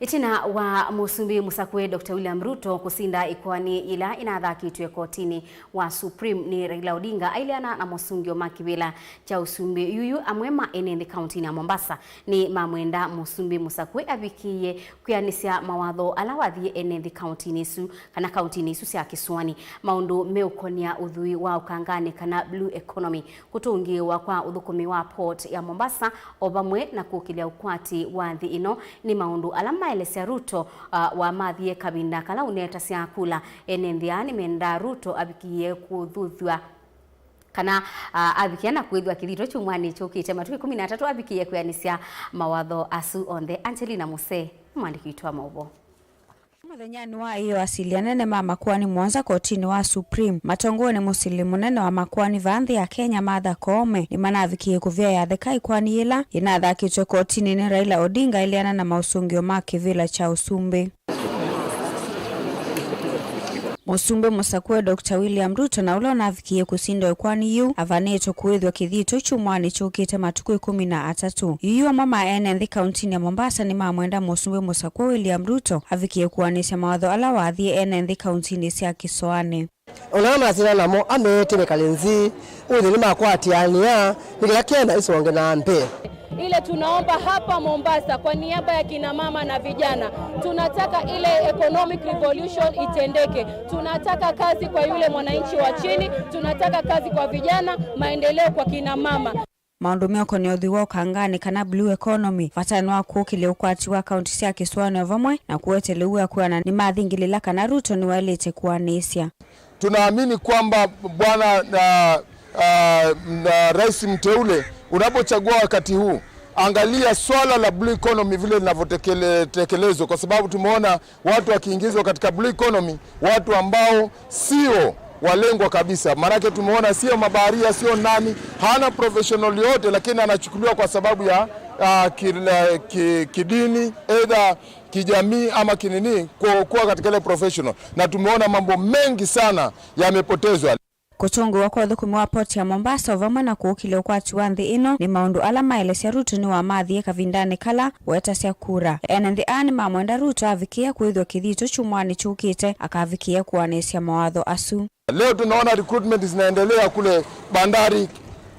Ĩtina wa Mũsumbĩ mũsakũe Doctor William Ruto kũsinda ĩkoani yĩla ĩnathakĩtw'e kotinĩ wa Supreme nĩ Raila Odinga aileana na mosũngĩo ma kĩvĩla kya ũsumbĩ, yuyu amwe ma ene nthĩ kauntinĩ ya Mombasa nĩ mamwenda Mũsumbĩ mũsakũe avikĩĩe kwĩanĩsya mawatho ala wathie ene nthĩ kauntinĩ ĩsu kana kauntinĩ isu sya kĩsũanĩ. Maũndũ meũkonia ũthwii wa ũkanganĩ kana blue economy, kũtũngĩĩwa kwa ũthũkũmi wa port ya Mombasa, o vamwe na kũkĩlya ũkwati wa nthĩ ĩno nĩ maũndũ ala maelesya Ruto, ah, wamathie kavinda kala ũnetasya kula. Ene nthĩ aa nĩmendaa Ruto avikĩĩe kũthuthw'a kana, ah, avikĩa na kwĩthwa kĩthito kyumwanĩ kyũkĩte, matukũ ĩkũmi na atatũ avikĩĩe kwĩanĩsya mawatho asu onthe. Angelina Musee nĩ mwandĩki witũ wa maũvoo. Mũthenyanĩ wa ĩyo, asili anene ma makoani mũonza kotinĩ wa Supreme, matongoew'e nĩ mũsili mũnene wa makoani vaa nthĩ ya Kenya, Martha Koome, nĩmanavikĩĩe kũvyaĩa atheka ĩkoani yĩla yĩnathakĩtwe kotinĩ nĩ Raila Odinga aileana na maũsũngĩo ma kĩvĩla kya ũsumbĩ. Mũsumbĩ mũsakũe Doctor William Ruto, na ũla ũnavikĩĩe kũsinda ĩkoani yĩu, avanĩtwe kũĩthw'a kĩthito kyumwanĩ kyũkĩte matukũ ĩkũmi na atatũ. Yuyu amwe ma ene nthĩ kauntinĩ ya Mombasa nĩmamwenda Mũsumbĩ mũsakũe William Ruto avikĩĩe kũanĩsya mawatho ala wathie ene nthĩ kauntinĩ sya kĩsũanĩ. Ona ala masindana namo, ameete mekale nthĩ, ũthĩ nĩmakwatĩanĩa, nĩ kĩla Kenya ĩsonge na mbee. Ile tunaomba hapa Mombasa kwa niaba ya kina mama na vijana, tunataka ile economic revolution itendeke. Tunataka kazi kwa yule mwananchi wa chini, tunataka kazi kwa vijana, maendeleo kwa kina mama. Maũndũ meũkonia ũthwii wa ũkanganĩ kana blue economy, vatanĩ wa kũkĩlya ũkwati wa kaunti sya kĩsũanĩ o vamwe na kũete lĩu wa kwĩana nĩmathingĩlĩla kana Ruto nĩwaĩlĩte kũanĩsya. Tunaamini kwamba bwana na, ah, na rais mteule, unapochagua wakati huu, angalia swala la blue economy vile linavyotekele-, tekelezwa, kwa sababu tumeona watu wakiingizwa katika blue economy, watu ambao sio walengwa kabisa. Maanake tumeona sio mabaharia, sio nani, hana professional yote, lakini anachukuliwa kwa sababu ya, ah, ki-, la-, ki-, kidini, either kijamii ama kinini, ku-, kuwa katika ile professional. Na tumeona mambo mengi sana yamepotezwa. Kũtũngĩwa kwa ũthũkũmi wa port ya Mombasa o vamwe na kũũkĩlya ũkwati wa nthĩ ĩno nĩ maũndũ ala maelesya Ruto nĩwamathie kavindanĩ kala wetasya kura. Ene nthĩ aa nĩmamwenda Ruto avikĩĩe kũĩthw'a kĩthito kyumwanĩ kyũkĩte akavikĩĩe kũanĩsya mawatho asu. Leo tunaona recruitment zinaendelea kule bandari,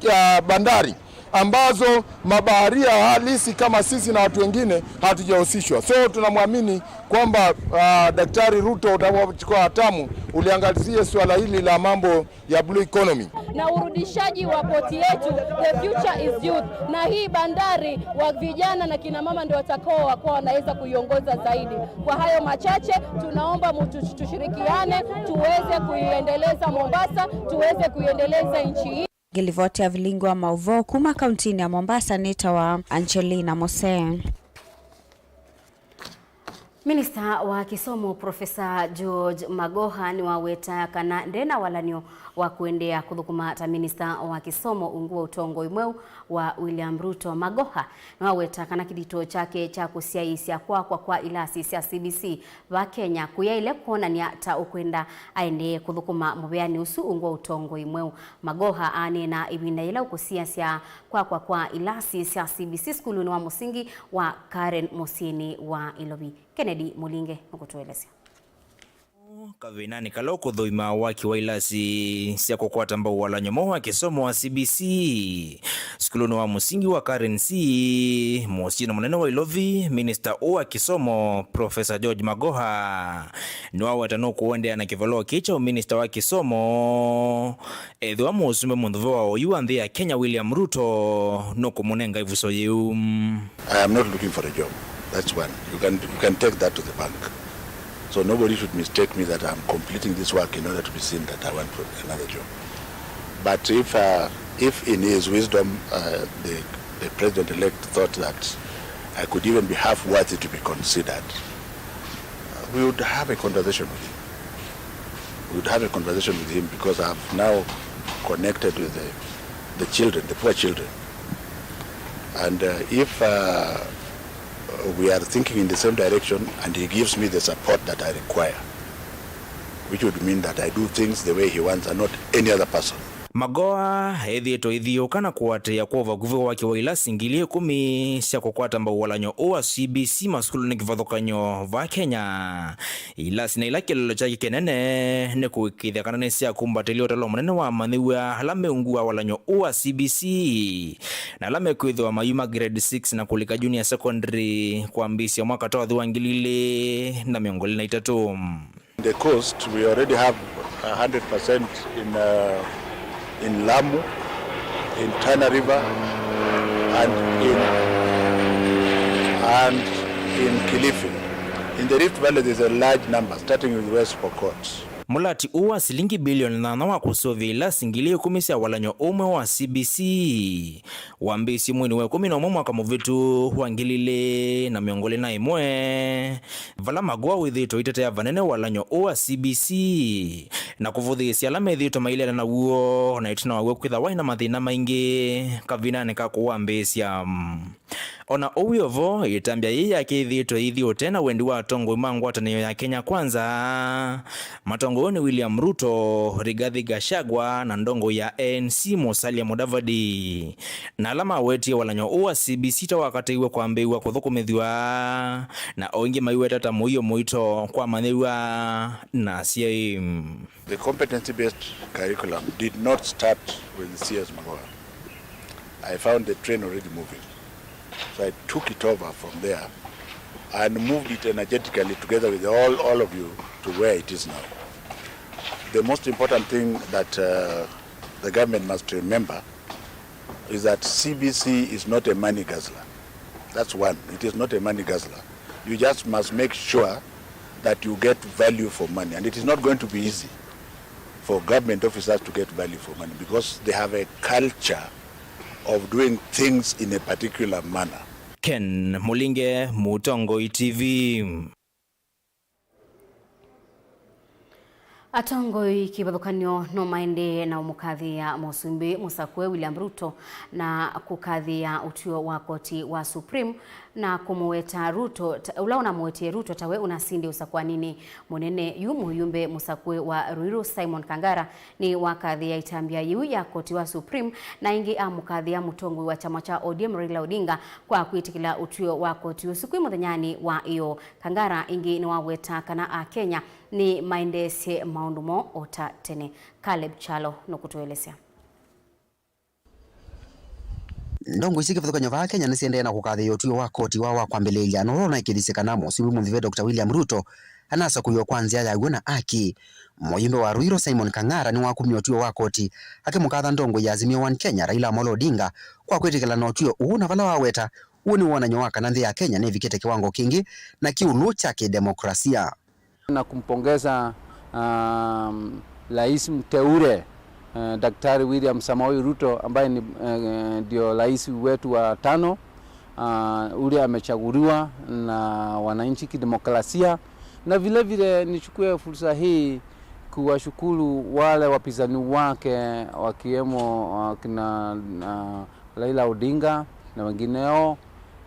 ya bandari, ambazo mabaharia halisi kama sisi na watu wengine hatujahusishwa. So tunamwamini kwamba, ah, Daktari Ruto, utakapochukua hatamu, uliangazie suala hili la mambo ya blue economy. Na urudishaji wa poti yetu, the future is youth. Na hii bandari, wa vijana na kina mama ndio watakao wakuwa wanaweza kuiongoza zaidi. Kwa hayo machache, tunaomba mutu-, tushirikiane, tuweze kuiendeleza Mombasa, tuweze kuiendeleza nchi hii. Ngĩlivoti ya vilingi wa maũvoo kuma kauntinĩ ya Mombasa nĩtawa Angelina Mose. Minista wa kĩsomo Profesa George Magoha nĩwaweta kana ndena walanyo Wa kũendeea kũthũkũma ta minista wa kĩsomo ungu wa ũtongoi mweũ wa William Ruto, Magoha nĩwaweta kana kĩthito kyake kya kũsyaĩĩsya kwakwa kwa ilasi sya C B C va Kenya kũyaĩle kwonany'a ta ũkwenda aendee kũthũkũma mũveanĩ ũsu ungu wa ũtongoi mweũ. Magoha aneena ĩvinda yĩla ũkũsiasya kwakwa kwa ilasi sya C B C sukulunĩ wa mũsingi wa Karen mũsyĩnĩ wa Ilovi. Kennedy Mũlinge nũkũtũelesya. Kavinanĩ kala ũkũthũima waki wa ilasi sya kũkwata mbau walany'o mweũ wa kĩsomo wa C B C sukulunĩ wa mũsingi wa Karen C mũsyĩnĩ mũnene wa Ilovi, minista ũũ wa kĩsomo, Professor George Magoha, nĩwaweta nũkũendeea na kĩvalũa kĩĩ kya ũminista wa kĩsomo ethĩwa mũsumbĩ mũthũvĩ wa oyu wa nthĩ ya Kenya, William Ruto, nũkũmũnenga ĩvuso yĩu. I am not looking for a job. That's one. You can, you can take that to the bank. So nobody should mistake me that I'm completing this work in order to be seen that I want another job. But if, uh, if in his wisdom, uh, the, the president-elect thought that I could even be half worthy to be considered, uh, we would have a conversation with him. We would have a conversation with him because I've now connected with the, the children, the poor children. And, uh, if, uh, we are thinking in the same direction and he gives me the support that I require, which would mean that I do things the way he wants and not any other person. Magoha ethĩĩtwe aithyũũka na kũatĩĩa kwa vakuvĩ waki wa ilasi ngili ĩkũmi sya kũkwata mbau walany'o ũũ wa C B C masukulunĩ kĩvathũkany'o va Kenya. Ilasi na ila kĩlolo kyake kĩnene nĩ kũĩkĩĩthya kana nĩsyakumbatĩlya ũtalo mũnene wa amanyĩw'a ala me ungu wa walany'o ũũ wa C B C, na ala mekwĩthĩwa mayuma grade six na kũlika junior secondary kwambĩĩsya mwaka ta ũthi wa ngili ilĩ na mĩongo ĩlĩ na itatũ. In the coast, we already have a hundred percent in, uh, in Lamu, in Tana River, and in, and in Kilifi. In the Rift Valley, there's a large number, starting with West Pokot. Mũlati ũũ wa silingi bilioni nyanya wa kũseũvya ilasi ngili ĩkũmi sya walany'o ũmwe wa C B C wambĩĩsye mweinĩ wa ĩkũmi na ũmwe mwaka mũvĩtu wa ngili ilĩ na mĩongo ĩlĩ na ĩmwe, vala Magoha wĩthĩĩtwe aitetea vanene walany'o ũũ wa C B C na kũvũthĩĩsya ala methĩĩtwe maileana naw'o na ĩtina wa w'o kwĩthwa waĩ na mathĩna maingĩ kavindanĩ ka kũwambĩĩsya. O na ũu wĩ o vo, ĩtambya yĩĩ yake yĩthĩĩtwe ĩithi ũte na wendi wa atongoi ma ngwatanĩo ya Kenya Kwanza, matongoew'e nĩ William Ruto, Rigathi Gachagua, na ndongoi ya A N C Musalia Mudavadi. Na ala mawetie walany'o ũũ wa C B C ta wakatĩiwe kwambĩĩw'a kũthũkũmĩthw'a, na o ĩngĩ maiweta ta mũio mũito kwa amanyĩw'a na asyai. The competency-based curriculum did not start with C S Magoha. I found the train already moving. So I took it over from there and moved it energetically together with all, all of you to where it is now. The most important thing that, uh, the government must remember is that C B C is not a money guzzler. That's one. It is not a money guzzler. You just must make sure that you get value for money. And it is not going to be easy for government officers to get value for money because they have a culture of doing things in a particular manner. Ken Mũlinge, Mũtongoi T V. Atongoi kĩvathũkany'o no maendee na ũmũkathĩĩa Mũsumbĩ mũsakũe William Ruto na kũkathĩĩa ũtw'ĩo wa koti wa Supreme na kũmũweta Ruto ta, ũla ũnamũwetie Ruto tawe ũnasindie ũsakũaninĩ mũnene. Yu mũyumbe mũsakũe wa Ruiru Simon Kangara nĩwakathĩĩa ĩtambya yĩu ya koti wa Supreme, na ĩngĩ amũkathĩĩa mũtongoi wa kyama kya O D M Raila Odinga kwa kwĩtĩkĩla ũtw'ĩo wa koti ũsu kwĩ mũthenyanĩ wa ĩyoo. Kangara ĩngĩ nĩwaweta kana Akenya nĩmaendeesye maũndũ moo o ta tene. Caleb Kyalo nũkũtũelesya. Ndongoi syĩ kĩvathũkany'o vaa Kenya nĩsiendee na kũkathĩĩa ũtw'ĩo wa koti wao wa kwambĩlĩĩlya, na ũla ũnaĩkĩthisye kana mũsumbĩ mũnthĩ Doctor William Ruto anasakũiwe kwa nzĩa ya w'o na aki. Mũyumbe wa Ruiru Simon Kangara nĩwakumya ũtw'ĩo wa koti akĩmũkatha ndongoi ya Azimio One Kenya Raila Amolo Odinga kwa kwĩtĩkĩla na ũtw'ĩo ũũ, na vala waweta ũũ nĩ wonany'o wa kana nthĩ ya Kenya nĩvikĩte kĩwango kĩngĩ na kĩũlũ kya kĩdemokrasia. Na kumpongeza, um, rais mteule, eh, Daktari William Samoei Ruto ambaye ni, eh, ndio rais wetu wa tano, ah, ule amechaguliwa na wananchi kidemokrasia. Na vile vile nichukue fursa hii Kuwashukuru wale wapinzani wake wakiwemo, uh, kina, uh, Raila Odinga na wengineo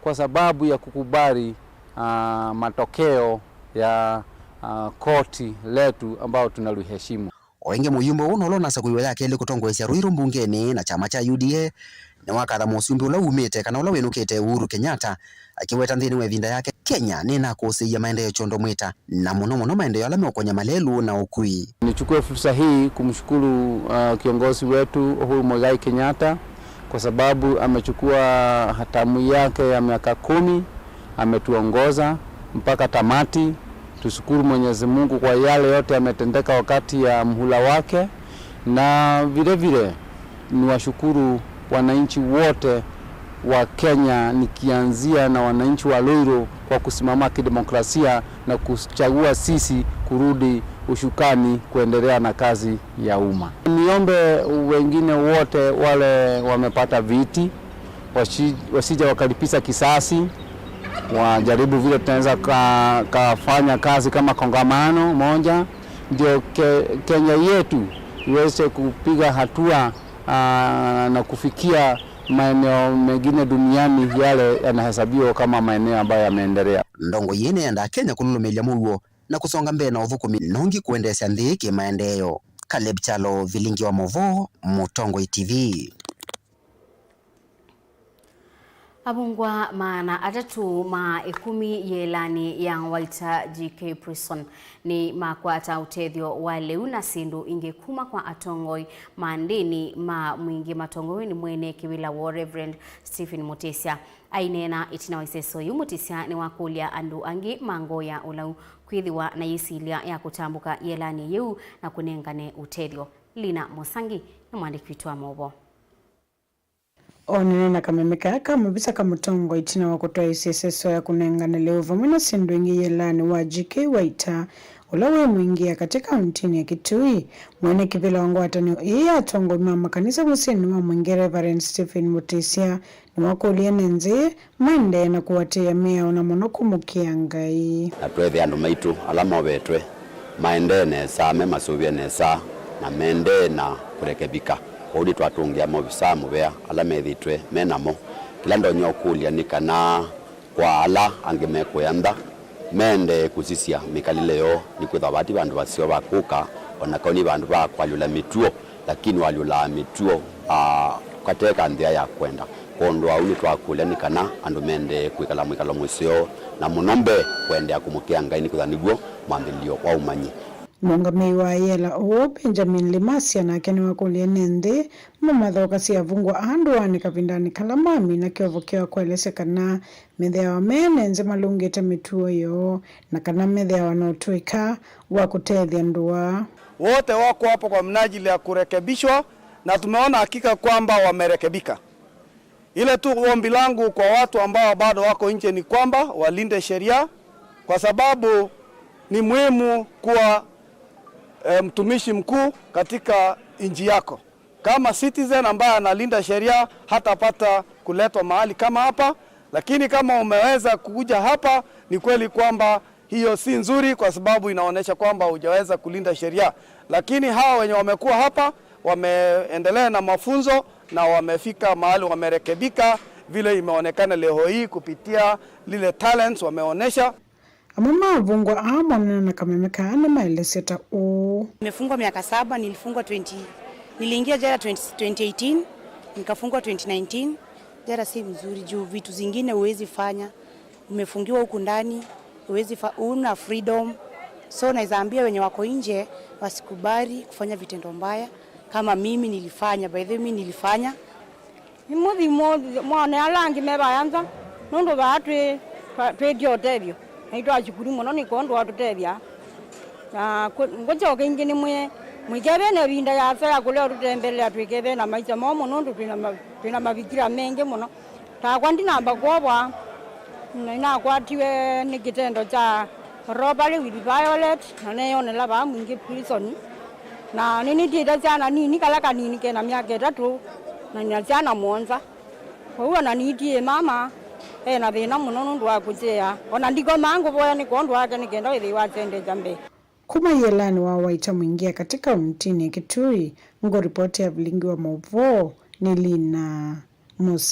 kwa sababu ya kukubali, uh, matokeo ya, uh, koti letu ambao tunaliheshimu. O ĩngĩ mũyumbe ũũ nũla ũnasa kũiwa ya kelĩ kũtongoesya Ruiru mbungenĩ na kyama kya U D A nĩwakatha mũsumbĩ ũla wumĩte kana ũla wĩnũkĩte Uhuru Kenyatta, akĩweta nthĩnĩ wa ĩvinda yake, Kenya nĩnakũsĩĩie maendeeo kyondo mwĩta, na mũno mũno maendeeo ala meũkony'a malelũ na ũkui. Nichukue fursa hii kumshukuru, uh, kiongozi wetu Uhuru Muigai Kenyatta kwa sababu amechukua hatamu yake ya miaka kumi, ametuongoza mpaka tamati. Tushukuru Mwenyezi Mungu kwa yale yote yametendeka wakati ya mhula wake, na vile vile niwashukuru wananchi wote wa Kenya, nikianzia na wananchi wa Ruiru kwa kusimama kidemokrasia na kuchagua sisi kurudi ushukani kuendelea na kazi ya umma. Niombe wengine wote wale wamepata viti, wasi-, wasije wakalipiza kisasi, wajaribu vile tunaweza ka-, kafanya kazi kama kongamano moja, ndio Ke-, Kenya yetu iweze kupiga hatua, ah, na kufikia maeneo mengine duniani yale yanahesabiwa kama maeneo ambayo yameendelea. Ndongoi ĩĩ nĩyendaa Kenya kũlũlũmĩĩlya mũuo na kũsonga mbee na ũthũkũmi nongi kũendeesya nthĩ kĩmaendeeo. Caleb Kyalo, Vilingi wa Mauvoo, Mũtongoi T V. Avungwa maana atatũ ma ĩkũmi yĩelanĩ ya Waita G K Prison nĩmakwata ũtethyo wa lĩu na syĩndũ ingĩ kuma kwa atongoi ma ndĩni ma mwingĩ matongoew'e nĩ mwene kĩvĩla woo Reverend Stephen Mutisya. Aineena ĩtina wa ĩseso yĩu, Mutisya nĩwakũlya andũ angĩ ma ngoo ya ũlau kwĩthĩwa na yĩsilya ya kũtambũka yĩelanĩ yĩu na kũnengane ũtethyo. Lina Musangi nĩ mwandĩki witũ wa maũvoo. Onene na kameme kaa ka mũvisa ka mũtongoi ĩtina wa kũtwaĩĩsya ĩseso ya kũnengane lĩu vamwe na syĩndũ ingĩ yĩelanĩ wa G K Waita, ũla wĩ Mwingi ya katĩ kauntinĩ ya Kitui. Mwene kĩvĩla wa ngwatanĩo ĩĩ ya atongoi ma makanisa mũsyĩnĩ wa Mwingi, Reverend Stephen Mutisya, nĩwakũlya ene nthĩ maendee na kũatĩĩa mĩao na mũno kũmũkĩa Ngai. Na twethe andũ maitũ ala movetwe maendee nesa, memasũvĩe nesa, na mendee na kũrekevika. Kwoou nĩtwatũngĩa maovisaa mũvea ala methĩĩtwe me namo. Kĩla ndonya ũkũlya nĩ kana kwa ala angĩ mekwĩantha, mendee kũsisya mĩkalĩle yoo, nĩkwĩthwa vaa ti vandũ vaseo va kũka, o na kau nĩ vandũ va kũalyũla mĩtuo, lakini walyũlaa mĩtuo, ah, kateka nzĩa ya kwenda. Kwondũ wa ũu, nĩtwakũlya nĩ kana andũ mendee kwĩkala mwĩkalo mũseo, na mũno mbee kũendeea kũmũkĩa Ngai, nĩkwĩthwa nĩw'o mwambĩlĩlyo wa ũmanyi. Mũũngamĩi wa yela ũũ, Benjamin Limasia, nake nĩwakũlya ene nthĩ mamathokasye avungwa aa ndũanĩ kavindanĩ kala mamina kĩovo kĩao kũelesya kana methĩawa me ene nthĩ malũngĩte mĩtuo yoo, na kana methĩawa na ũtũĩka wa kũtethya ndũa. Wote wako hapo kwa minajili ya kurekebishwa, na tumeona hakika kwamba wamerekebika. Ile tu ombi langu kwa watu ambao bado wako nje ni kwamba walinde sheria, kwa sababu ni muhimu kuwa, eh, mtumishi mkuu katika nchi yako. Kama citizen ambaye analinda sheria hatapata kuletwa mahali kama hapa, lakini kama umeweza kuja hapa, ni kweli kwamba hiyo si nzuri, kwa sababu inaonyesha kwamba hujaweza kulinda sheria. Lakini hawa wenye wamekuwa hapa wameendelea na mafunzo na wamefika mahali wamerekebika, vile imeonekana leo hii kupitia lile talents wameonyesha. Amwe ma avungwa aa monana na kameme kaa nĩmaelesye ta ũũ. Nimefungwa miaka saba, nilifungwa twenty, niliingia jela twenty, twenty eighteen, nikafungwa twenty nineteen. Jela si mzuri juu vitu zingine huwezi fanya. Umefungiwa huku ndani, huwezi fa-, huna freedom. So naweza ambia wenye wako nje wasikubali kufanya vitendo mbaya kama mimi nilifanya. By the way, mimi nilifanya. Nĩmũthi mũ-, mone ala angĩ me vaya nza, nũndũ vaa twĩ, twa-, twĩtye ũtethyo, naitũ ashukuru mũno nĩ kwondũ watũtethya. Na kũ-, ngũkyoka ĩngĩ nĩmwĩe, mũikeve na ĩvinda yasa ya kũlea ũtũtembelea, twĩkeve na maisha momũ, nũndũ twĩna ma-, twĩna mavikira mengĩ mũno. Takwa ndinamba kwovwa, nĩnakwatiwe nĩ kĩtendo kya robbery with violence, na neyonela vaa Mwingi prison. Na nĩnĩtiĩte syana nini, kala kanini kena myaka ĩtatũ, na nĩna syana mũonza. Kwoou ona nitiĩe mama ena thĩna mũno nũndũ wa kũkyea. Ona ndikomaa ngũvoya nĩ kwondũ wake nĩ kenda wĩthĩe wasendekya mbee. Kuma ĩelanĩ wa Waita Mwingi ya katĩ kauntinĩ ya Kitui, ngũripoti ya vilingi wa maũvoo nĩ Lina Musa.